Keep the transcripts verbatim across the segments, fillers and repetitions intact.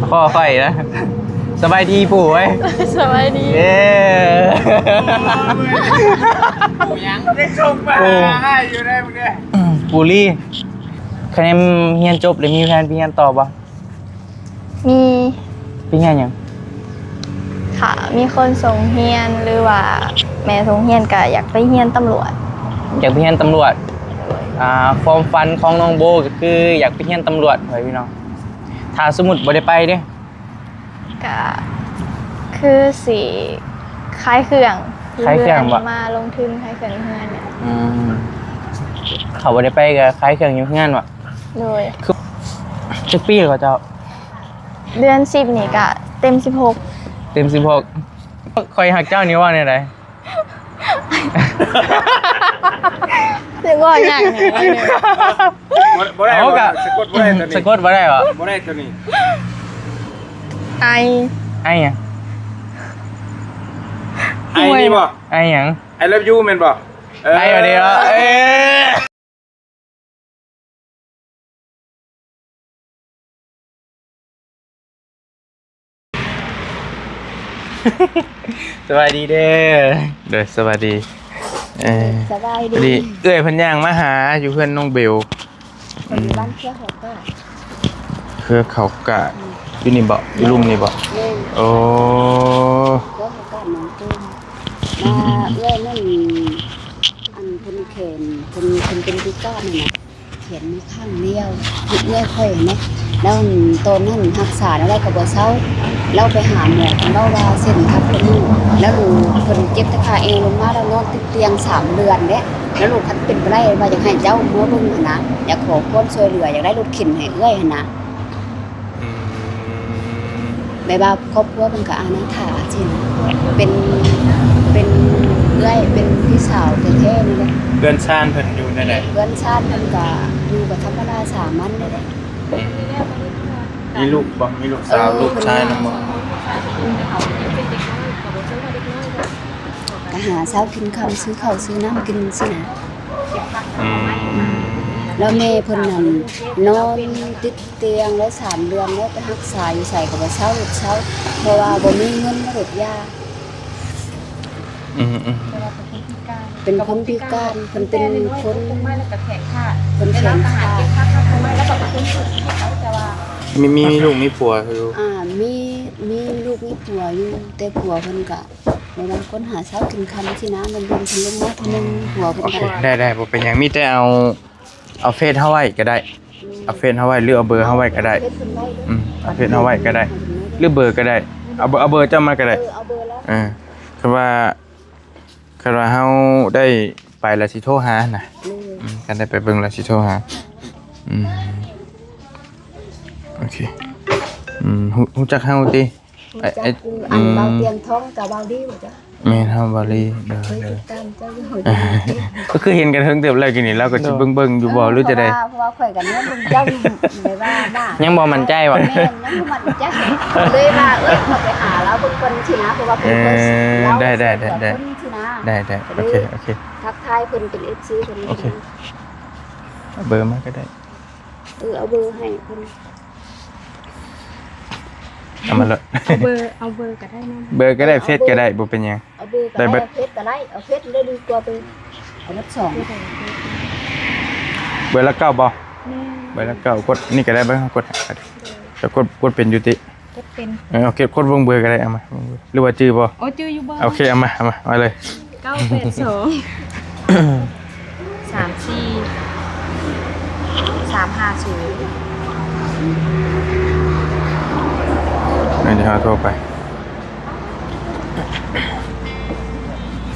พ่อข่อยนะ สบายดีปู่เอ้ย สบายดี เย้ ปู่ยังได้ส่งมาปู่หาให้อยู่ได้มึงเนี่ย ปู่ลี่ คะแนนเรียนจบแล้วมีแผนไปเรียนต่อบ่ มี ไปเรียนหยัง ค่ะ มีคนส่งเรียนหรือว่าแม่ส่งเรียนก็อยากไปเรียนตำรวจ อยากไปเรียนตำรวจ อ่า ความฝันของน้องโบก็คืออยากไปเรียนตำรวจเว้ยพี่น้อง ถ้าสมมุติบ่ได้ไปเด้ ก็คือสิขายเครื่อง ขายเครื่องบ่ มาลงทุนขายเครื่องเฮือนเนี่ย อืม เขาบ่ได้ไปก็ขายเครื่องอยู่เฮือนบ่ โดย คือ จักปีแล้วก็เจ้า เดือนสิบนี่ก็เต็มสิบหก เต็มสิบหก ข่อยฮักเจ้านี่ว่าแนวใด เรียกว่าอย่างไง บ่ บ่ได้ เอากะ สะกดบ่ได้ตัวนี้ สะกดบ่ได้หรอ บ่ได้ตัวนี้ ไอ ไอหยัง ไอนี่บ่ ไอหยัง I love you แม่นบ่ เออ ไอวันนี้เหรอ เอ้ย สวัสดีเด้อ เด้อ สวัสดี เออ สบายดี พอดี เอื้อยเพิ่นย่างมาหาอยู่เพื่อนน้องเบล อืม อยู่บ้านเครือเขากาด เครือเขากาด อืม อยู่นี่บ่ อยู่ลุ่มนี่บ่ แม่น โอ้ เครือเขากาดหนองตูม อืม มาเอื้อยนั่น อันเพิ่นแขน เพิ่น เพิ่นเป็นพิการนั่นน่ะ แขนมีข้างเดียว เอื้อยข่อยนะ แล้วตอนนั้นรักษาแล้วก็บ่เซา แล้วไปหาหมอ เพิ่นเว้าว่าเส้นทับกระดูก แล้วหนู เพิ่นเจ็บแต่ขาเอวลงมา แล้วนอนติดเตียงสามเดือนเด้ แล้วลูกคันเป็นไปได้ว่าอยากให้เจ้ามาเบิ่งหั้นนะ อยากขอความช่วยเหลือ อยากได้รถเข็นให้เอื้อยหั้นนะ อืม แบบว่าครอบครัวเพิ่นก็อนาถาจั่งซี้นะ เป็น เป็นเอื้อย เป็นพี่สาวแท้ๆนี่แหละ เฮือนซานเพิ่นอยู่แนวใด เฮือนซานเพิ่นก็อยู่แบบธรรมดาสามัญนี่แหละ อืม มีลูกบ่ มีลูกสาว เออ ลูกชายนำบ่ ก็หาเช้ากินค่ำ ซื้อข้าวซื้อน้ำกินซี้นะ อืม แล้วแม่เพิ่นนั่นนอนติดเตียงแล้วสามเดือน แล้วไปรักษาอยู่ไสก็บ่เซา เซา เพราะว่าบ่มีเงินมาเฮ็ดยา อืม อืม เป็นคนพิการ เพิ่นเป็นคน เพิ่นแขนขาด มี มี มีลูกมีผัวอยู่ อ่า มี มีลูกมีผัวอยู่ แต่ผัวเพิ่นก็ บ่ว่าคนหาเช้ากินค่ำซี้นะ มันเบิ่งเพิ่นลงมาเทื่อหนึ่ง อืม ผัวเพิ่น โอเค ก็ ได้ ได้ บ่เป็นหยัง มีแต่เอา เอาเฟซเฮาไว้ก็ได้ อืม เอาเฟซเฮาไว้ หรือเอาเบอร์เฮาไว้ก็ได้ เฟซเพิ่นไว้เด้อ อืม เอาเฟซเฮาไว้ก็ได้ หรือเบอร์ก็ได้ เอาเบอร์ เอาเบอร์เจ้ามาก็ได้ เออ เอาเบอร์แล้ว เออ คันว่า คันว่าเฮาได้ไปแล้วสิโทรหานะ อืม อืม คันได้ไปเบิ่งแล้วสิโทรหา อืม โอเค อืม ฮู้ ฮู้จักเฮาติ ฮู้จักอยู่ ไอ้ ไอ้ อัน อืม บ่าวเตียงทองกับบ่าวดีบ่จ๊ะ แม่น เฮาบ่าวดี เด้อ เคย เด้อ ติดตามเจ้าอยู่ ก็คือเห็นกันเฮิงเติบแล้ว กินนี่ เราก็สิ โดย เบิ่งๆอยู่บ่ เออ หรือจะได้ เพราะว่า เพราะว่าข่อยก็แนมเบิ่งเจ้าอยู่ แบบว่าหน้า ยังบ่มั่นใจบ่ แม่น ยังบ่มั่นใจ เลยว่า เอ้ย เขาไปหาลาวเบิ่งก่อนซี้นะ เพราะว่าเพิ่น เออ เคย ลาว ได้ ได้ เคย ได้ ได้ เพิ่นซี้นะ ได้ ได้ ก็เลย โอเค โอเค ทักทายเพิ่นเป็น เอฟซี เพิ่น โอเค เอาเบอร์มาก็ได้ เออ เอาเบอร์ให้เพิ่น เอามาเลย เอาเบอร์ เอาเบอร์ก็ได้นะ เบอร์ก็ได้ เฟซก็ได้ บ่เป็นหยัง เอาเบอร์ก็ได้ ได้เบิด เอาเฟซก็ได้ เอาเฟซเลยดีกว่าเบอร์ เอาเบอร์สอง เบอร์ละเก้าบ่ แม่น เบอร์ละเก้า กดนี่ก็ได้ เบิ่ง กดหา จะกด กดเป็นอยู่ติ กดเป็น เออ โอเค กดเบิ่งเบอร์ก็ได้ เอามา หรือว่าจื่อบ่ โอ้ จื่ออยู่บ่ โอเค เอามา เอามา เอาเลย เก้าแปดสอง สามสี่ สามห้าศูนย์ นั่นเดี๋ยวเราโทรไป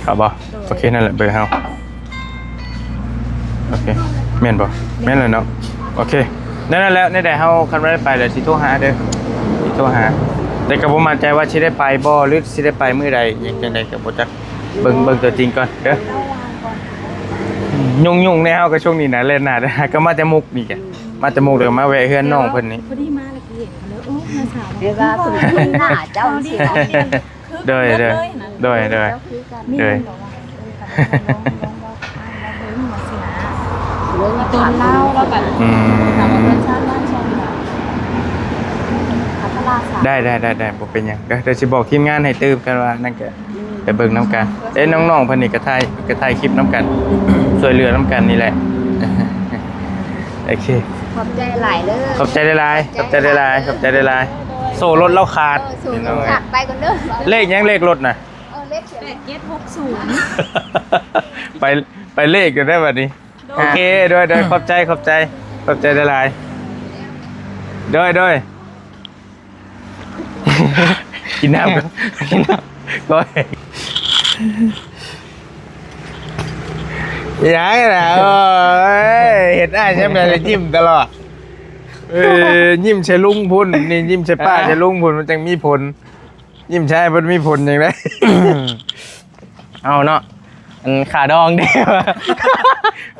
ครับบ่ โดย โอเค นั่นแหละเบอร์เฮา โอเค แม่นบ่ แม่นเลยเนาะ โอเค นั่นแหละ แนวใดเฮา คันว่าได้ไปแล้วสิโทรหาเด้อ สิโทรหา แต่ก็บ่มั่นใจว่าสิได้ไปบ่ หรือสิได้ไปมื้อใด หยังจั่งใดก็บ่จัก เบิ่ง เบิ่งตัวจริงก่อนเด้อ ยุ่งๆแน่เฮาก็ช่วงนี้นะ แล่นหน้าเด้อ ก็มาแต่มุกนี่แก มาแต่มุก แล้วก็มาแวะเฮือนน้องเพิ่นนี่ พอดีมาแล้วก็เห็นเขาเลย โอ้ มาสาว เรียกว่าคุณหน้าเจ้าสิ โดย โดย โดย โดย เจ้าคือกัน นี่ โดย บอกว่า เออ กับน้อง น้องบอก อ่ะ แล้วเบิ่งมาสินะ เบิ่งมา ตอนเล่าแล้วกัน อืม ถามว่าเพื่อนชาติบ้านช่องไหน ได้ได้ได้ได้บ่เป็นหยัง ก็เดี๋ยวสิบอกทีมงานให้ตื่มกันว่านั่นก็ไปเบิ่งนำกัน เอ้ย น้องๆเพิ่นนี่ก็ถ่าย ก็ถ่ายคลิปนำกัน ช่วยเหลือนำกันนี่แหละ โอเค ขอบใจหลายเด้อ ขอบใจหลายๆ ขอบใจหลายๆ ขอบใจหลายๆ โซ่รถเราขาด เออ โซ่รถขาด ไปก่อนเด้อ เลขหยังเลขรถน่ะ เออ เลขเขียน แปดเจ็ดหกศูนย์ ไป ไปเลขกันได้บัดนี้ โอเค โดย โดย ขอบใจ ขอบใจ ขอบใจหลายๆ โดย โดย กินน้ำก่อน กินน้ำก่อน ยังไงล่ะ โอ้ย เห็นอ้ายใช่ไหม ยิ้มตลอด เอ้ย ยิ้มใส่ลุงพุ้น นี่ยิ้มใส่ป้า อ่ะ ใส่ลุงพุ้น มันจังมีผล ยิ้มใส่มันมีผลอย่างไร เอาเนาะ อันค่าดองเด้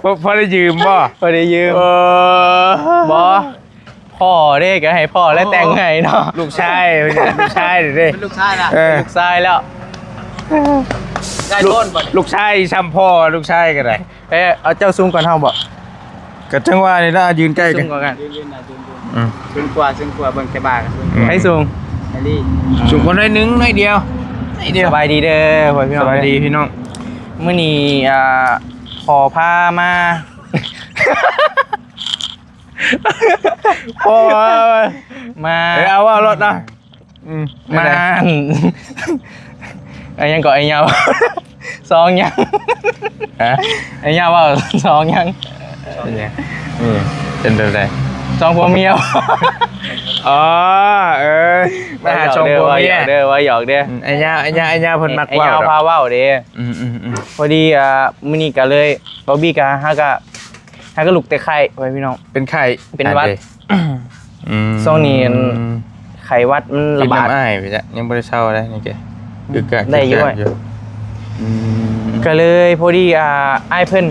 พอ พอได้ยืมบ่ พอได้ยืม เออ บ่ พ่อเด้ก็ให้พ่อแล้วแต่งให้เนาะ ลูกชาย ลูกชายเด้ เป็นลูกชายนะ เออ ลูกชายแล้ว ได้โดนบ่เนี่ย ลูกชายซ้ำพ่อ ลูกชายก็ได้ เอ้ย เอาเจ้าสูงก่อนเฮาบ่ ก็จังว่านี่นะ ยืนใกล้กัน สูงกว่ากัน ยืนยืนนะยืนยืน อืม สูงกว่า สูงกว่า เบิ่งแต่บ่าก็สูงกว่า ให้สูง ไอ้ลี่ สูงกว่าน้อยหนึ่ง น้อยเดียว น้อยเดียว สบายดีเด้อพ่อพี่น้อง สบายดีพี่น้อง มื้อนี้ อ่า ขอพามา โอ้ย มา เอ้ย เอาว่ารถนะ อืม มา ไม่ได้ อันยังก็ไอ้ยาว สองยัง ฮะ ไอ้ยาวว่าสองยัง เป็นไง นี่ เป็นแบบใด สองผัวเมีย อ๋อ เออ มาหาสองผัวเมีย ว่าหยอกเด้อ ว่าหยอกเด้อ อืม ไอ้ยาว ไอ้ยาว ไอ้ยาวเพิ่นมัก ไอ้ยาว เว้าดอก พาเว้าเด้ อืม อืม อืม พอดี อ่า มื้อนี้ก็เลย บอบบี้ก็หากะ หากะลุกแต่ไข้ไว้พี่น้อง เป็นไข้ เป็นหวัด อันเด้ อืม ช่วงนี้อัน ไข้หวัดมันระบาด กินน้ำอ้ายไปจ้ะ ยังบ่ได้เซาเลยนี่แก อืม กึกกัก ได้อยู่ กึกกักอยู่ อืม ก็เลยพอดี อ่า อ้ายเพิ่น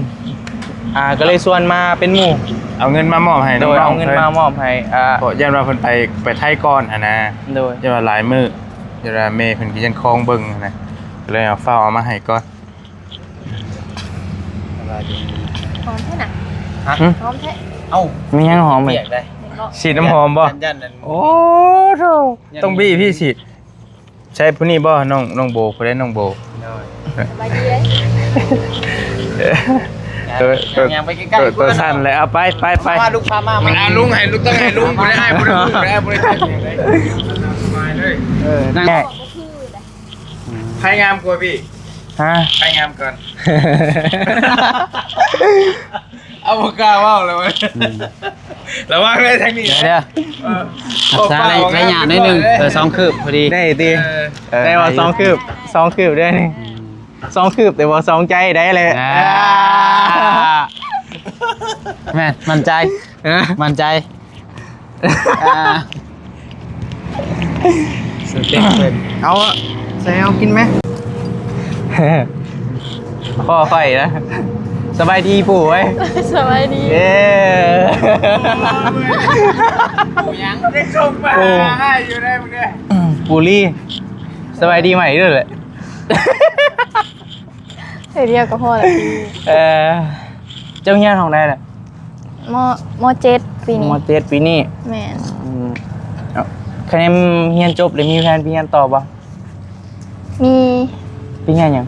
อ่า ก็เลยชวนมาเป็นหมู่ เอาเงินมามอบให้ โดย น้องๆ เอาเงิน เพิ่น มามอบให้ อ่า เพราะย่านว่าเพิ่นไป ไปไทยก่อนหั้นนะ โดย ย่านว่าหลายมื้อ ย่านว่าแม่เพิ่นก็ยังคองเบิ่งหั้นนะ ก็เลยเอาฟ้าวเอามาให้ก่อน หอมแท้น่ะ ฮะ หอมแท้ เอ้า มีหยังหอมอีก เปียกเลย เห็นบ่ ฉีดน้ำหอมบ่ ย่านๆ นั่น โอ้โธ่ ต้องบี้พี่ฉีด ใช่ผู้นี้บ่ น้อง น้องโบ ผู้ใดน้องโบ โดย สบายดีเด้ ตัว ตัว ย่างไปใกล้ๆ ตัว ตัวสั่นเลย เอาไป ไป ไป พาลูกพามา มันเอาลุงให้ลูก ต้องให้ลุง ผู้ใดอ้าย ผู้ใดผู้ใดอ้าย ผู้ใด สบายเลย เออ นั่ง ไผงามกว่าพี่ ฮะ ไผงามก่อน เอาบ่กล้าเว้าเลยเว้ย อืม ระวังเลยทางนี้ เดี๋ยว เออ รักษาระยะ ระยะนิดนึง เออ สองคืบพอดี ได้ติ เออ เออ แต่ว่า ได้อยู่ สองคืบ สองคืบได้นี่ อืม สองคืบ แต่ว่าสองใจได้เลย อ่า อ่า แม่น มั่นใจ เออ มั่นใจ อ่า สเต็ปเพิ่น เอาอะ ใส่เอากินไหม พ่อข่อยนะ สบายดีปู่เว้ย สบายดี เย้ ปู่ยังได้ส่งมา ปู่ หาอ้ายอยู่ได้มึงเนี่ย ปู่ลี่ สบายดีใหม่ด้วยแหละ เทื่อเดียวก็พอละพี่ เออ เจ้าเฮียนห้องใดล่ะ ม ม.เจ็ด ปีนี้ ม.เจ็ด ปีนี้ แม่น อืม เอ้า คะแนนเฮียนจบแล้วมีแผนไปเฮียนต่อบ่ มี ไปเฮียนหยัง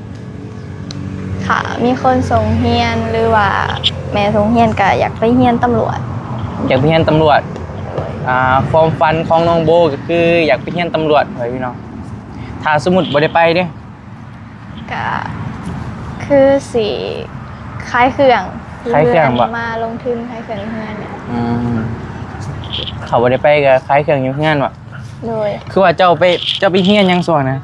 ค่ะ มีคนส่งเฮียนหรือว่าแม่ส่งเฮียนก็อยากไปเฮียนตำรวจ อยากไปเฮียนตำรวจ อ่า ความฝันของน้องโบก็คืออยากไปเฮียนตำรวจ พ่อแม่พี่น้อง ถ้าสมมุติบ่ได้ไปเด้ ก็คือสิขายเครื่อง ขายเครื่องบ่ มาลงทุนขายเครื่องอยู่เฮือนเนี่ย อืม เขาบ่ได้ไปก็ขายเครื่องอยู่เฮือนบ่ โดย คือว่าเจ้าไป เจ้าไปเฮียนหยังซั่วนะ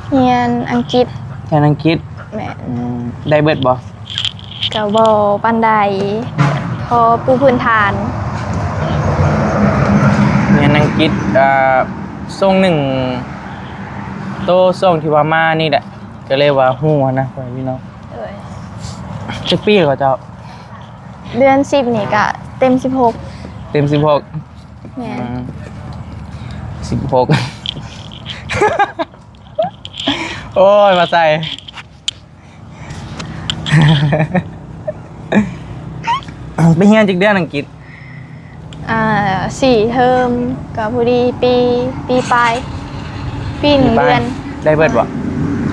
เฮียนอังกฤษ เฮียนอังกฤษ แม่น อืม ได้เบิดบ่ ก็บ่ปานใด พอปูพื้นฐาน เฮียนอังกฤษ อ่า ช่วงหนึ่ง โตช่วงที่ว่ามานี่แหละ ก็เลยว่าฮู้หั้นนะ พ่อแม่พี่น้อง โดย จักปีแล้วเจ้า เดือนสิบนี่ก็เต็มสิบหก เต็มสิบหก แม่น อืม สิบหก โอ้ย มาใส่ ไปเฮียนจักเดือนอังกฤษ อ่า สี่เทอม ก็พอดีปี ปีปลาย ปีหนึ่ง ปีปลาย เดือน ได้เบิดบ่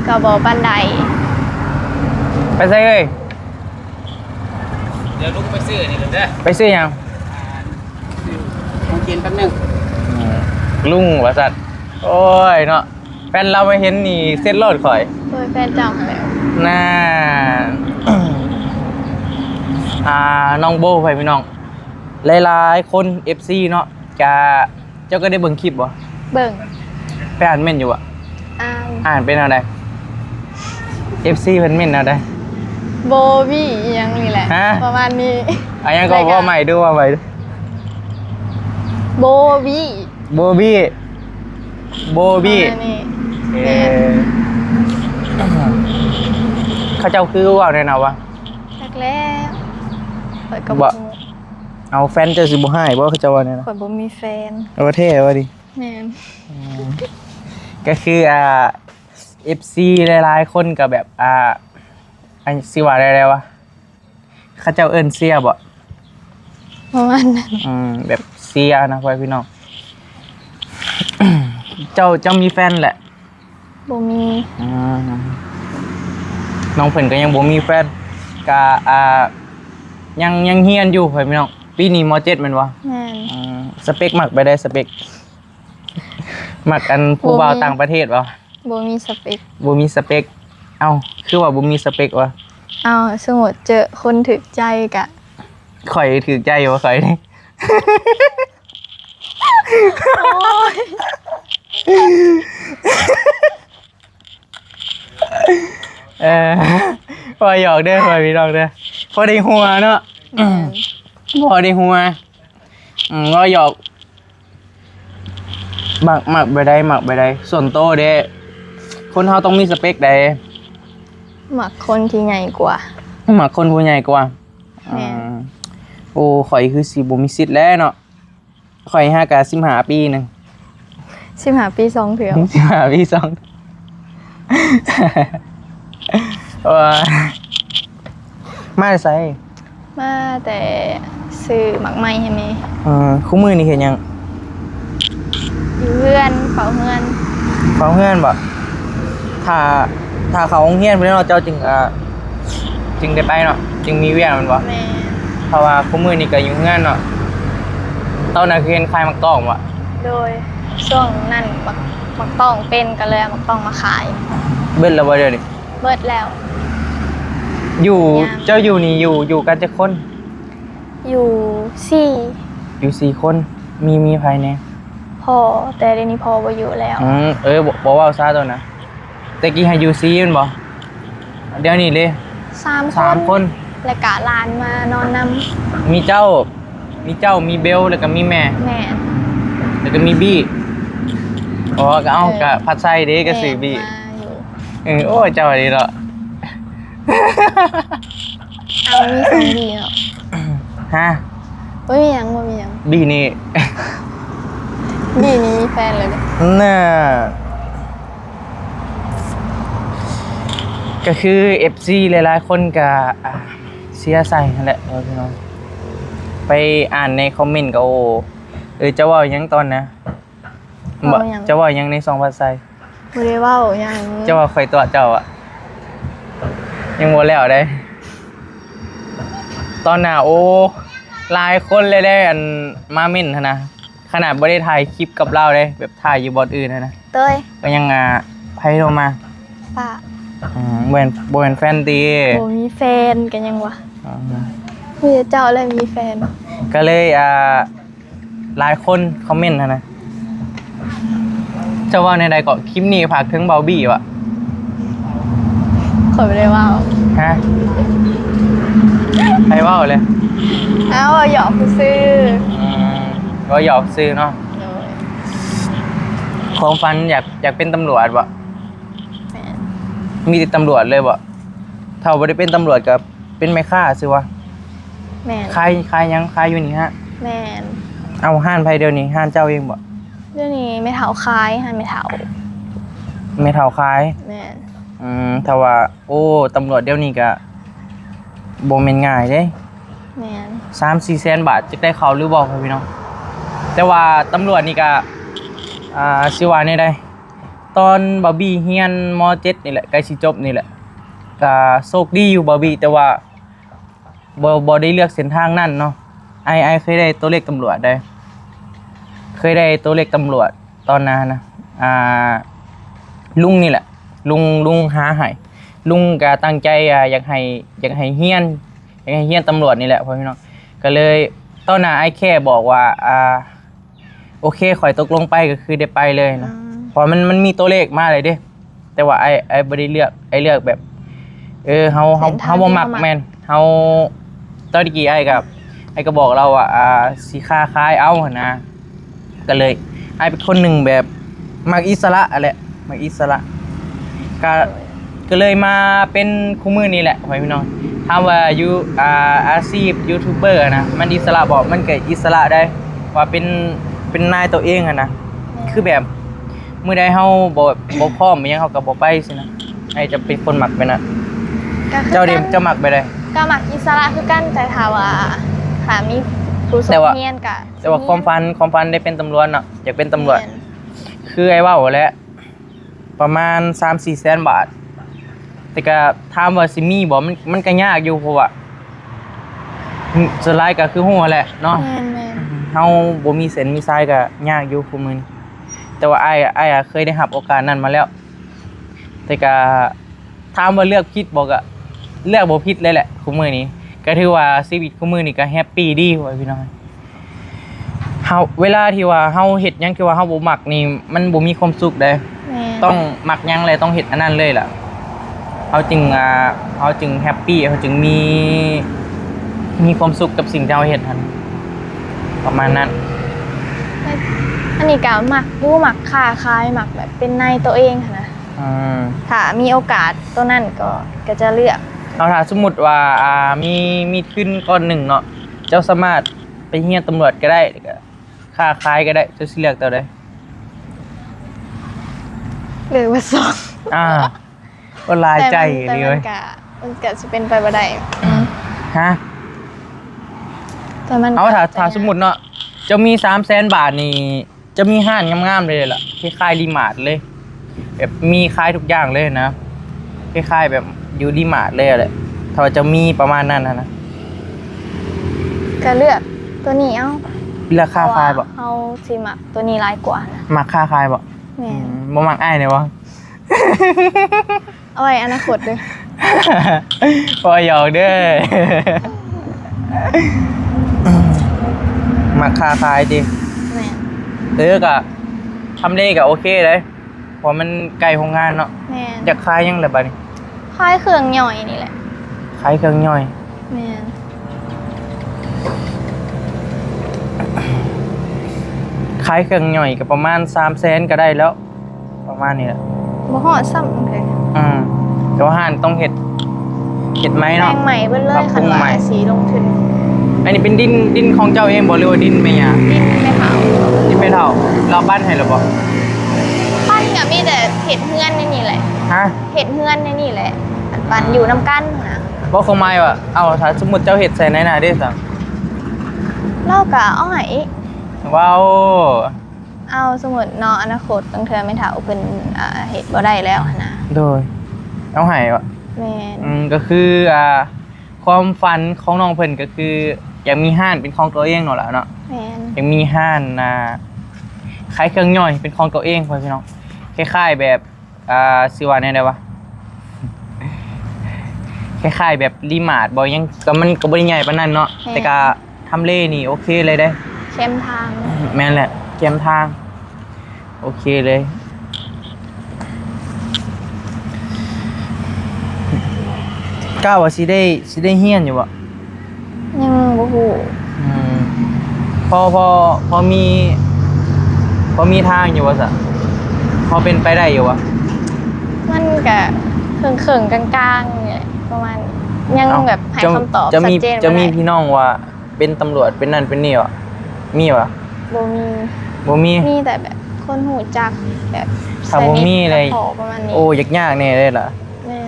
ก็บ่ปานใด ไปไสเอ้ย เดี๋ยวลุงไปซื้อนี่ก่อนเด้อ ไปซื้อหยัง ของกินแป๊บนึง อืม ลุงว่าซั่น โอ้ยเนาะ แฟนลาวมาเห็นนี่เซ็ตโลดข่อย โดยแฟนเจ้าหั้นแหละ น่า อ่า น้องโบ ไปพี่น้อง หลายๆคน เอฟซี เนาะ กะ เจ้าก็ได้เบิ่งคลิปบ่ เบิ่ง ไปอ่านเมนต์อยู่บ่ อ่าน อ่านเป็นแนวใด เอฟซี เพิ่นเมนต์แนวใด โบวีอีหยังนี่แหละ ฮะ ประมาณนี้ อ่ะ ยังก็ รายการ เว้าใหม่ดู เว้าใหม่ดู โบวี โบวี โบวี ประมาณนี้ เออ แม่น เขาเจ้าคือเว้าแนวนั้นวะ จักแล้ว ข้อยก็บ่ บ่ ฮู้ เอาแฟนเจ้าสิบ่ฮ้ายบ่ เขาเจ้าว่าแนวนั้น ข้อยบ่มีแฟน เอาแท้ว่าดิ แม่น อืม ก็คือ อ่า เอฟซี หลายๆคนก็แบบ อ่า อันสิว่าได้แล้ววะ เขาเจ้าเอิ้นเสียบ่ ประมาณนั้น อืม แบบเสียนะพ่อพี่น้อง เจ้า เจ้ามีแฟนแหละ บ่มี อืม น้องเพิ่นก็ยังบ่มีแฟน ก็ อ่า ยัง ยังเรียนอยู่พ่อพี่น้อง ปีนี้ ม.เจ็ด แม่นบ่ แม่น อืม สเปคมักแบบใด สเปค มักอันผู้บ่าว บ่มี ต่างประเทศบ่ บ่มีสเปค บ่มีสเปค เอ้า คือว่าบ่มีสเปควะ เอ้า สมมุติเจอคนถูกใจกะ ข่อยถูกใจบ่ ข่อยนี่ โอ้ย เออ ว่าหยอกเด้อ ว่าพี่น้องเด้อ พอได้หัวเนาะ แม่น พอได้หัว อืม ว่าหยอก มัก มักแบบใด มักแบบใด ส่วนโตเด้ คนเฮาต้องมีสเปคใด มักคนที่ใหญ่กว่า มักคนผู้ใหญ่กว่า แม่น อืม โอ้ ข่อยคือสิบ่มีสิทธิ์แล้วเนาะ ข่อยหากะ สิบห้า ปีหนึ่ง สิบห้า ปีสองเทื่อ สิบห้า ปีสอง ว่า มาแต่ไส มาแต่ซื้อหมากไม้ให้แม่ เออ คู่มื้อนี่เฮ็ดหยัง อยู่เฮือน เฝ้าเฮือน เฝ้าเฮือนบ่ ถ้า ถ้าเข้าโรงเรียนพุ้นเนาะ เจ้าจึง อ่า จึงได้ไปเนาะ จึงมีเวียกแม่นบ่ แม่น เพราะว่าคู่มื้อนี่ก็อยู่เฮือนเนาะ ตอนนั้นคือเห็นขายหมากตองบ่ โดย ช่วงนั้นหมาก หมากตองเป็น ก็เลยเอาหมากตองมาขาย เบิดแล้วบ่เดี๋ยวนี้ เบิดแล้ว อยู่ ยัง เจ้าอยู่นี่อยู่ อยู่กันจักคน อยู่สี่ อยู่สี่คน มี มีไผแหน่ พ่อ แต่เดี๋ยวนี้พ่อบ่อยู่แล้ว อืม เออ บ่ บ่เว้าซะตอนนะ แต่กี้ให้อยู่สี่แม่นบ่ เดี๋ยวนี้เด้ สามคน สามคน และกะหลานมานอนนำ มีเจ้า มีเจ้า มีเบล แล้วก็มีแม่ แม่น แล้วก็มีบี้ อ๋อ ก็เอา เออ ก็ผัดไส้เด้ ก็ซื้อบี้ แม่น มาอยู่ เออ โอ้ เจ้าดีเนาะ เอา มีสองบีเนาะ ฮะ บ่มีหยัง บ่มีหยัง บีนี่ บีนี่มีแฟนแล้วเด้ น่า ก็คือ เอฟซี หลายๆคนก็ อ่า เชียร์ใส่นั่นแหละ ว่าพี่น้อง ไปอ่านในคอมเมนต์ก็ โอ้ เออ จะเว้าหยังตอนนะ เว้าหยัง จะเว้าหยังในสองภาษา บ่ได้เว้าหยัง เจ้าว่าข่อยตัวเจ้าอะ ยังบ่แล้วเด้ ตอนหน้า โอ้ หลายคนเลยได้อันมาเม้นหั้นนะ ขนาดบ่ได้ถ่ายคลิปกับลาวเด้ แบบถ่ายอยู่บ่อนอื่นหั้นนะ โดย ก็ยัง อ่า ไผโทรมา ป้า อืม บ่แม่น บ่แม่นแฟนติ บ่มีแฟนก็ยังว่า อืม มีแต่เจ้าแหละมีแฟน ก็เลย อ่า หลายคนคอมเมนต์หั้นนะ เจ้าว่าแนวใดก็ คลิปนี้ฝากถึงเบาบี้วะ ข้อยบ่ได้เว้า ฮะ ไผเว้าเลย เอ้า หยอกซื่อ อืม ก็หยอกซื่อเนาะ โดย ความฝันอยาก อยากเป็นตำรวจบ่ แม่น มีแต่ตำรวจเลยบ่ ถ้าบ่ได้เป็นตำรวจก็เป็นแม่ค้าซื่อวะ แม่น ขาย ขายหยัง ขายอยู่นี่ฮะ แม่น เอา ร้านไผเดี๋ยวนี้ ร้านเจ้าเองบ่ เดี๋ยวนี้แม่เฒ่าขาย ร้านแม่เฒ่า แม่เฒ่าขาย แม่น อืม ถ้าว่า โอ้ ตำรวจเดี๋ยวนี้ก็บ่แม่นง่ายเด้ แม่น สามสี่แสนบาท จักได้เข้าหรือบ่ พี่น้อง แต่ว่าตำรวจนี่ก็ อ่า สิว่าแนวใด ตอนบ่าวบี้เรียน ม.เจ็ด นี่แหละ ใกล้สิจบนี่แหละ ก็โชคดีอยู่บ่าวบี้ แต่ว่าบ่ บ่ได้เลือกเส้นทางนั้นเนาะ อ้าย อ้ายเคยได้ตัวเลขตำรวจได้ เคยได้ตัวเลขตำรวจตอนนั้นนะ อ่า ลุงนี่แหละ ลุง ลุงหาให้ ลุงก็ตั้งใจ อ่า อยากให้ อยากให้เรียน อยากให้เรียนตำรวจนี่แหละ พ่อพี่น้อง ก็เลย ตอนนั้นอ้ายแค่บอกว่า อ่า โอเค ข้อยตกลงไปก็คือได้ไปเลยนะ อืม เพราะมัน มันมีตัวเลขมาเลยเด้ แต่ว่าอ้าย อ้ายบ่ได้เลือก อ้ายเลือกแบบ เออ เฮา เฮา เส้นทาง เฮาบ่มัก ที่เฮามัก แม่น เฮา ตอนกี้อ้ายก็ อ้ายก็บอกลาวว่า อ่า สิค้าขายเอาหั้นนะ ก็เลย อ้ายเป็นคนหนึ่งแบบมักอิสระอะแหละ มักอิสระ ก็ ก็เลยมาเป็นคู่มื้อนี้แหละ พ่อพี่น้อง ถามว่าอยู่ อ่า อาชีพยูทูบเบอร์นะ มันอิสระบ่ มันก็อิสระได้ ว่าเป็น เป็นนายตัวเองหั้นนะ แม่น คือแบบ มื้อใดเฮาบ่ บ่พร้อมอิหยัง เฮาก็บ่ไปสินะ อ้ายจะเป็นคนมักแบบนั้น ก็คือ เจ้าเด้ กัน เจ้ามักแบบใด ก็มักอิสระคือกัน แต่ถ้าว่า ถ้ามีผู้ส แต่ว่า เรียนก็ แต่ว่า สิเรียน ความฝัน ความฝันได้เป็นตำรวจเนาะ อยากเป็นตำรวจ แม่น คืออ้ายเว้าแหละ ประมาณสามสี่แสนบาท แต่ก็ถามว่าสิมีบ่ มัน มันก็ยากอยู่ เพราะว่า ส่วนหลายก็คือฮู้แหละเนาะ แม่นๆ เฮาบ่มีเส้นมีสายก็ยากอยู่คู่มื้อนี้ แต่ว่าอ้าย อ้ายอะเคยได้รับโอกาสนั้นมาแล้ว แต่ก็ถามว่าเลือกผิดบ่ ก็เลือกบ่ผิดเลยแหละคู่มื้อนี้ ก็ถือว่าชีวิตคู่มื้อนี้ก็แฮปปี้ดีว่าพี่น้อง เฮา เวลาที่ว่าเฮาเฮ็ดหยังที่ว่าเฮาบ่มักนี่ มันบ่มีความสุขเด้ แม่น ต้องมักหยังแหละ ต้องเฮ็ดอันนั้นเลยล่ะ เฮาจึง อ่า เฮาจึงแฮปปี้ เฮาจึงมี มีความสุขกับสิ่งที่เฮาเฮ็ดหั้น ประมาณนั้น อันนี้ก็มักอยู่ มักค้าขาย มักแบบเป็นนายตัวเองหั้นนะ อืม ถ้ามีโอกาสตัวนั้นก็ ก็จะเลือก เอา ถ้าสมมุติว่า อ่า มี มีทุนก้อนหนึ่งเนาะ เจ้าสามารถไปเรียนตำรวจก็ได้ แล้วก็ค้าขายก็ได้ เจ้าสิเลือกตัวใด เลือกเบอร์สอง อ่า ก็หลายใจ แต่มัน แต่มัน เลย ก็ มันก็สิเป็นไปบ่ได้ อืม ฮะ แต่มัน เอา ถ้า ก็ ถ้าสมมุติเนาะ เจ้ามีสามแสนบาทนี่ จะมีร้านงามๆเลยล่ะ คล้ายๆดีมาร์ทเลย แบบมีขายทุกอย่างเลยนะ คล้ายๆแบบอยู่ดีมาร์ทเลยแหละ ถ้าว่าจะมีประมาณนั้นหั้นนะ ก็เลือกตัวนี้เอา เลือกค้าขายบ่ เพราะว่าเฮาสิมักตัวนี้หลายกว่านะ มักค้าขายบ่ แม่น อืม บ่มักอ้ายเนี่ยบ่ เอาไว้อนาคตเด้อ บ่หยอกเด้อ มักค้าขายติ แม่น เออ ก็ทำเลก็โอเคเลย เพราะมันใกล้โรงงานเนาะ แม่น อยากขายหยังล่ะบัดนี้ ขายเครื่องย่อยนี่แหละ ขายเครื่องย่อย แม่น ขายเครื่องย่อยก็ประมาณสามแสนก็ได้แล้ว ประมาณนี้แหละ บ่ฮอดซ้ำเลย อืม แต่ว่าร้านต้องเฮ็ด เฮ็ดใหม่เนาะ แปลงใหม่เบิดเลย ปรับปรุงใหม่ คันว่าสิลงทุน อันนี้เป็นดิน ดินของเจ้าเองบ่ หรือว่าดินแม่ย่า ดินแม่เฒ่า ดินแม่เฒ่า ลาวปั้นให้แล้วบ่ ปั้นก็มีแต่เฮ็ดเฮือนในนี่แหละ ฮะ เฮ็ดเฮือนในนี่แหละ ปั้นอยู่นำกันหั้นนะ บ่ ความหมายว่า เอา ถ้าสมมุติเจ้าเฮ็ดใส่นายหน้าเด้ซะ ลาวก็เอาให้ ว้าว เอา สมมุติเนาะ อนาคตบางเทื่อแม่เฒ่าเพิ่น อ่า เฮ็ดบ่ได้แล้วหั้นนะ โดย เอาให้วะ แม่น อืม ก็คือ อ่า ความฝันของน้องเพิ่นก็คือ อยากมีร้านเป็นของตัวเองเนาะล่ะเนาะ แม่น อยากมีร้าน อ่า ขายเครื่องย่อยเป็นของตัวเอง พ่อพี่น้อง คล้ายๆแบบ อ่า สิว่าแนวใดวะ คล้ายๆแบบดีมาร์ทบ่ ยัง ก็มันก็บ่ได้ใหญ่ปานนั้นเนาะ แม่น แต่ก็ทำเลนี่โอเคเลยเด้ แคมทาง แม่นแหละ แคมทาง โอเคเลย กะว่าสิได้ สิได้เรียนอยู่บ่ ยังบ่ฮู้ อืม พอ พอ พอมี พอมีทางอยู่บ่ซะ พอเป็นไปได้อยู่บ่ มันก็เคิ่งๆกลางๆนี่แหละ ประมาณ ยัง เอ้า แบบให้ เจ้า คำตอบ เจ้ามี ชัดเจน เจ้ามี บ่ได้ พี่น้องว่าเป็นตำรวจ เป็นนั่นเป็นนี่บ่ มีบ่ บ่มี บ่มี มีแต่แบบคนรู้จัก แบบ ถ้าบ่มีเลย สนิทกับพ่อประมาณนี้ โอ้ ยากๆแน่เลยล่ะ แม่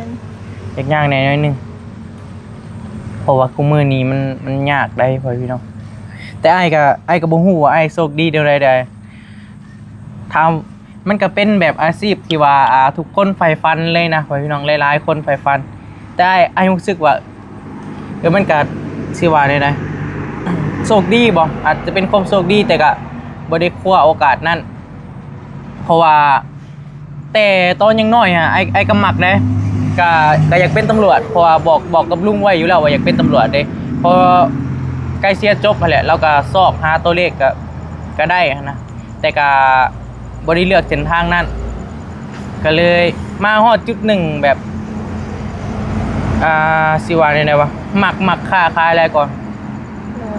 น ยากๆแน่หน่อยหนึ่ง เพราะว่าคู่มื้อนี้มัน มันยากได้ พ่อพี่น้อง แต่อ้ายก็ อ้ายก็บ่ฮู้ว่าอ้ายโชคดีแนวใดใด ถาม มันก็เป็นแบบอาชีพที่ว่า อ่า ทุกคนใฝ่ฝันเลยนะ พ่อพี่น้องหลายๆคนใฝ่ฝัน แต่อ้าย อ้ายรู้สึกว่า เออ มันก็สิว่าแนวใด โชคดีบ่ อาจจะเป็นความโชคดี แต่ก็บ่ได้คว้าโอกาสนั้น เพราะว่า แต่ตอนยังน้อยฮะ อ้าย อ้ายก็มักเด้ ก็ ก็อยากเป็นตำรวจ เพราะว่าบอก บอกกับลุงไว้อยู่แล้วว่าอยากเป็นตำรวจเด้ พอใกล้เสียจบหั้นแหละ เราก็ซอกหาตัวเลขก็ ก็ได้หั้นนะ แต่ก็บ่ได้เลือกเส้นทางนั้น ก็เลยมาฮอดจุดหนึ่งแบบ อ่า สิว่าแนวใดวะ มัก มักค้าขายอะไรก่อน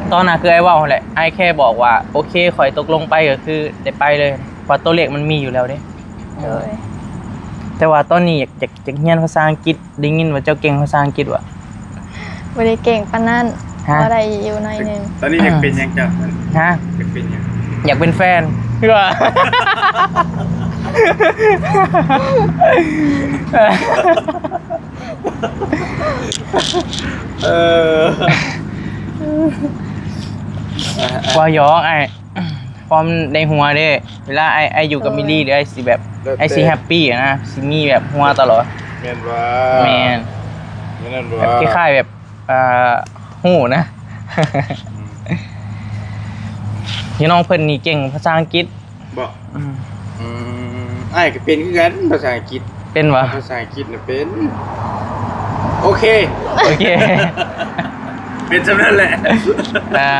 โดย ตอนนั้นคืออ้ายเว้าหั้นแหละ อ้ายแค่บอกว่า โอเค ข้อยตกลงไปก็คือได้ไปเลย เพราะตัวเลขมันมีอยู่แล้วเด้ โดย แต่ว่าตอนนี้อยาก อยาก อยากเรียนภาษาอังกฤษ ได้ยินว่าเจ้าเก่งภาษาอังกฤษวะ บ่ได้เก่งปานนั้น ฮะ พอได้อยู่หน่อยหนึ่ง ตอนนี้อยากเป็นหยังเจ้า ฮะ อยากเป็นหยัง อยากเป็นแฟน เออ ว่าหยอกอ้าย ความในหัวเด้ เวลาอ้าย อ้ายอยู่กับ เออ มิลลี่เด้อ อ้ายสิแบบ แล้วแต่ อ้ายสิแฮปปี้อะนะ สิมีแบบหัวตลอด แม่นบ่ แม่น แม่นบ่ แบบคล้ายๆแบบ อ่า ฮู้นะ อืม พี่น้องเพิ่นนี่เก่งภาษาอังกฤษ บ่ อืม อืม อ้ายก็เป็นคือกันภาษาอังกฤษ เป็นบ่ ภาษาอังกฤษน่ะเป็น โอเค โอเค เป็นส่ำนั้นแหละ อ่า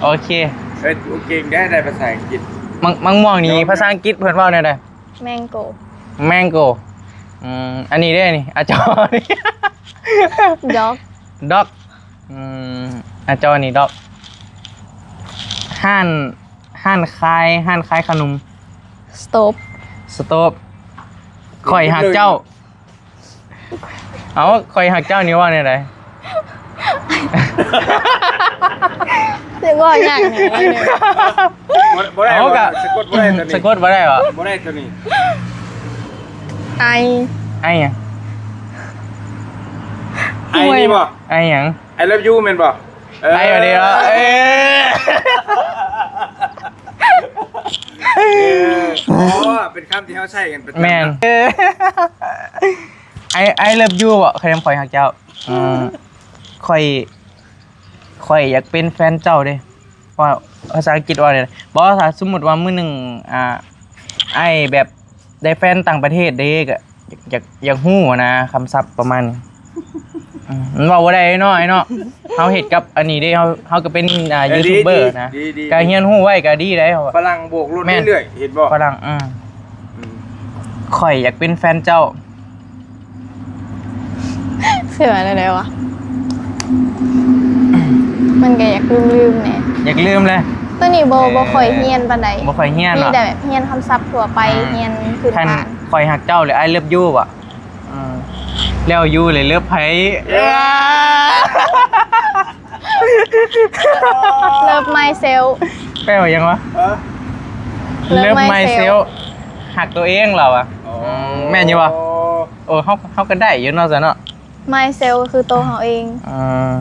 โอเค เอ้ย โอเค ได้ ได้ภาษาอังกฤษ มัง มังม่วงนี่ น้อง ภาษาอังกฤษเพิ่นเว้าแนวใด mango mango อืม อันนี้เด้นี่ อาจอนี่ dog dog อืม อาจอนี่ dog ห้าน ห้านขาย ห้านขายขนม stove stove ข้อยฮักเจ้า เอ้า ข้อยฮักเจ้านี่ว่าแนวใด สิว่าหยังนี่ บ่ บ่ได้ เอากะ สะกดบ่ได้ตัวนี้ สะกดบ่ได้หวา บ่ได้ตัวนี้ I I หยัง I นี่บ่ I หยัง I love you แม่นบ่ เออ I อันนี้เหรอ เอ้ย เออ อ๋อ เป็นคำที่เฮาใช้กันประจำ แม่น เนาะ เออ I I love you บ่ คำข้อยฮักเจ้า อืม ข้อย ข้อยอยากเป็นแฟนเจ้าเด้ ว่าภาษาอังกฤษว่าเนี่ย บ่ ถ้าสมมุติว่ามื้อหนึ่ง อ่า อ้ายแบบได้แฟนต่างประเทศเด้ ก็อยาก อยาก อยากฮู้นะ คำศัพท์ประมาณนี้ อืม มันเว้าบ่ได้เนาะ อ้ายเนาะ เฮาเฮ็ดกับอันนี้เด้ เฮา เฮาก็เป็น อ่า เออ ยูทูบเบอร์ ดี นะ ดี ดี ก็เรียนรู้ไว้ก็ดีได้ ฝรั่งโบกรถ แม่น เรื่อยๆ เห็นบ่ ฝรั่ง อืม อืม ข้อยอยากเป็นแฟนเจ้า สิว่าแนวใดวะ มันก็อยากลืมๆแหน่ อยากลืมเลย ตัวนี้บ่ เออ บ่ค่อยเรียนปานใด บ่ค่อยเรียน มี หรอ แต่แบบเรียนคำศัพท์ทั่วไป อ่า เรียนพื้นฐาน คันข้อยฮักเจ้าหรือ I love you อ่ะ อืม แล้ว you เลย love ไผ เออ love myself แปลว่าหยังวะ ฮะ love myself ฮักตัวเองเหรอวะ อ๋อ อืม แม่นอยู่วะ โอ้ เฮา เฮาก็ได้อยู่เนาะ ซะเนาะ myself ก็คือตัวเฮาเอง อ่า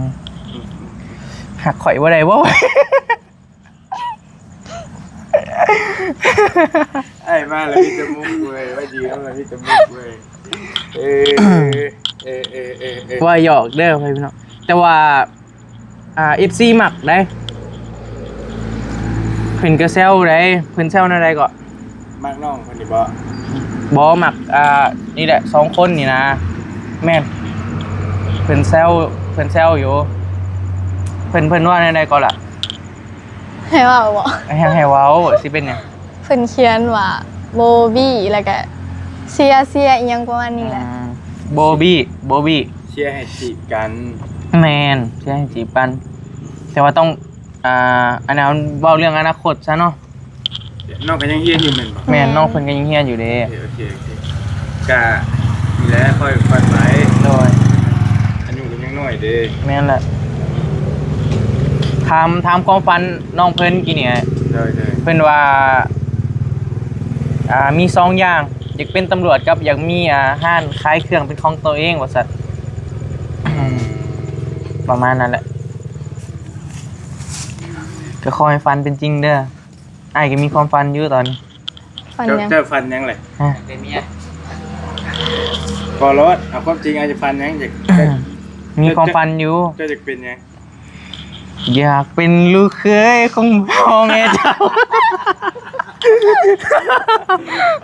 ฮักข้อยบ่ได้บ่ ไอ้มาแล้วมีแต่มุกเว้ย ว่ายืนแล้วมีแต่มุกเว้ย เออ เออ เออ เออ เออ ว่าหยอกเด้อพี่น้อง แต่ว่า อ่า เอฟซี มักได้ เพิ่นก็แซวได้ เพิ่นแซวแนวใดก็ มักน้องเพิ่นนี่บ่ บ่ มัก อ่า นี่แหละ สองคนนี่นะ แม่น เพิ่นแซว เพิ่นแซวอยู่ เพิ่น เพิ่นว่าแนวใดก็ล่ะ ให้เว้าบ่ ให้ ให้เว้า สิเป็นหยัง เพิ่นเขียนว่า โบบี้ แล้วก็เชียร์ เชียร์ อีหยังประมาณนี้แหละ อ่า โบบี้ โบบี้ เชียร์ให้จีบกัน แม่น เชียร์ให้จีบกัน แต่ว่าต้อง อ่า อันนั้นเว้าเรื่องอนาคตซะเนาะ น้องก็ยังเรียนอยู่แม่นบ่ แม่น อืม น้องเพิ่นก็ยังเรียนอยู่เด้ โอเค โอเค โอเค กะนี่แหละ ค่อย ค่อยไป โดย อายุก็ยังน้อยเด้ แม่นแหละ ถาม ถามความฝันน้องเพิ่นกี้เนี่ย โดย โดย เพิ่นว่า อ่า มีสองอย่าง อยากเป็นตำรวจกับอยากมี อ่า ร้านขายเครื่องเป็นของตัวเอง ว่าซั่น อืม ประมาณนั้นแหละ ก็ขอให้ฝันเป็นจริงเด้อ อ้ายก็มีความฝันอยู่ตอนนี้ ฝัน เจ้า หยัง เจ้าฝันหยังเลย ฮะ เป็นเมีย พอรถ เอาความจริง อาจจะฝันหยัง อยาก มีความฝันอยู่ เจ้าอยากเป็นหยัง อยากเป็นลูกเขยของพ่อแม่เจ้า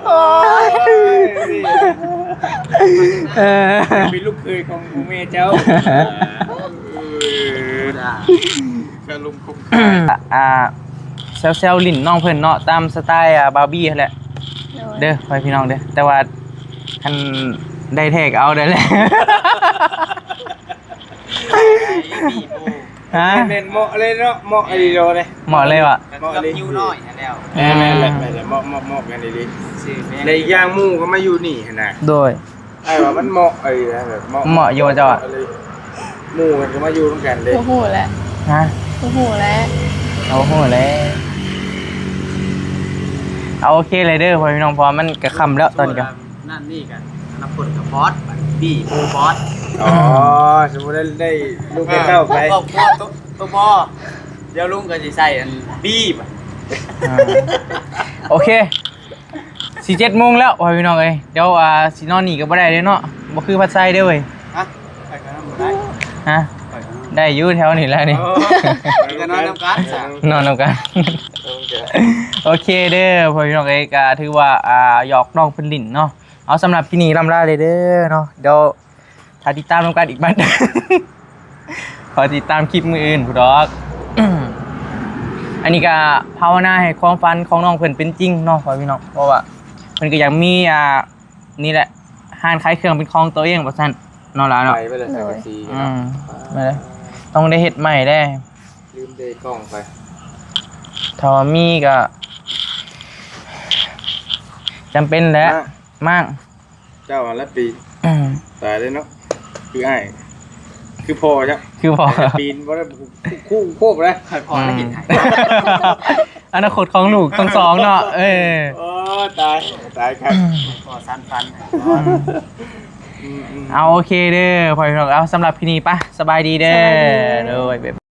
โอ้ย เออ เป็นลูกเขยของพ่อแม่เจ้า เออ เจ้าลุงคุก อ่า แซวๆ หลิ้นน้องเพิ่นเนาะ ตามสไตล์ อ่า บาร์บี้หั้นแหละ โดย เด้อ พ่อพี่น้องเด้อ แต่ว่าคันได้แท้ก็เอาได้แหละ ฮะ แม่นเหมาะเลยเนาะ เหมาะอีหลีโลเลย เหมาะเลยวะ เหมาะเลย กับยูน้อยหั้นแหล้ว แม่นๆ แม่นๆ เหมาะ เหมาะ เหมาะกันอีหลี ชื่อแม่น และอีกอย่างหมู่ก็มาอยู่นี่หั้นนะ โดย อ้ายว่ามันเหมาะ เอ้ย แบบเหมาะ เหมาะอยู่เจ้าอะ หมู่มันก็มาอยู่นำกันเด้ บ่ฮู้แหละ ฮะ บ่ฮู้แหละ เอาฮู้แหละ เอาโอเคเลยเด้อ พ่อพี่น้อง เพราะว่ามันก็ค่ำแล้วตอนนี้ก็ นั่นนี่กัน อนาคตกับบอส บัดนี้โปรบอส อ๋อ สมมุติได้ ได้ลูกได้เต้าไป ครอบครัวโต โตบอ เดี๋ยวลุงก็สิใส่อันบีบ อ่า โอเค สิเจ็ดโมงแล้ว พ่อพี่น้องเอ้ย เดี๋ยว อ่า สินอนนี่ก็บ่ได้เด้เนาะ บ่คือพัดไซเด้อเว้ย ฮะ ไปกันบ่ได้ ฮะ ไปกัน ได้อยู่แถวนี้แหละนี่ โอ้ ไปกันนอนนำกันซะ นอนนำกัน โอเค โอเคเด้อ พ่อพี่น้องเอ้ย ก็ถือว่า อ่า หยอกน้องเพิ่นหลิ้นเนาะ เอา สำหรับคลิปนี้ล่ำลาเลยเด้อเนาะ เดี๋ยวถ้าติดตามนำกันอีกบัด ขอติดตามคลิปมื้ออื่นพุ้นดอก อันนี้ก็ภาวนาให้ความฝันของน้องเพิ่นเป็นจริงเนาะ พ่อพี่น้อง เพราะว่าเพิ่นก็อยากมี อ่า นี่แหละ ร้านขายเครื่องเป็นของตัวเองว่าซั่นเนาะหลานเนาะ ไปไปเลย โดย สังกะสี อื เนาะ ม มาเลย ต้องได้เฮ็ดใหม่แด้ ลืมเดกล้องไป ถ้าว่ามีก็จำเป็นแหละ มา มาก เจ้าอันละปี อืม ตายเลยเนาะ คืออ้าย คือพ่อจ้ะ คือพ่อ แต่ปีนบ่ได้ คู่โคบเลย ค่อยพอได้กินไข่ อนาคตของลูกทั้งสองเนาะ เออ โอ้ ตาย ตายครับ พ่อสั้นฟัน อืม อืม เอา โอเคเด้อ พ่อพี่น้อง เอา สำหรับคลิปนี้ปะ สบายดีเด้อ สบายดี โดย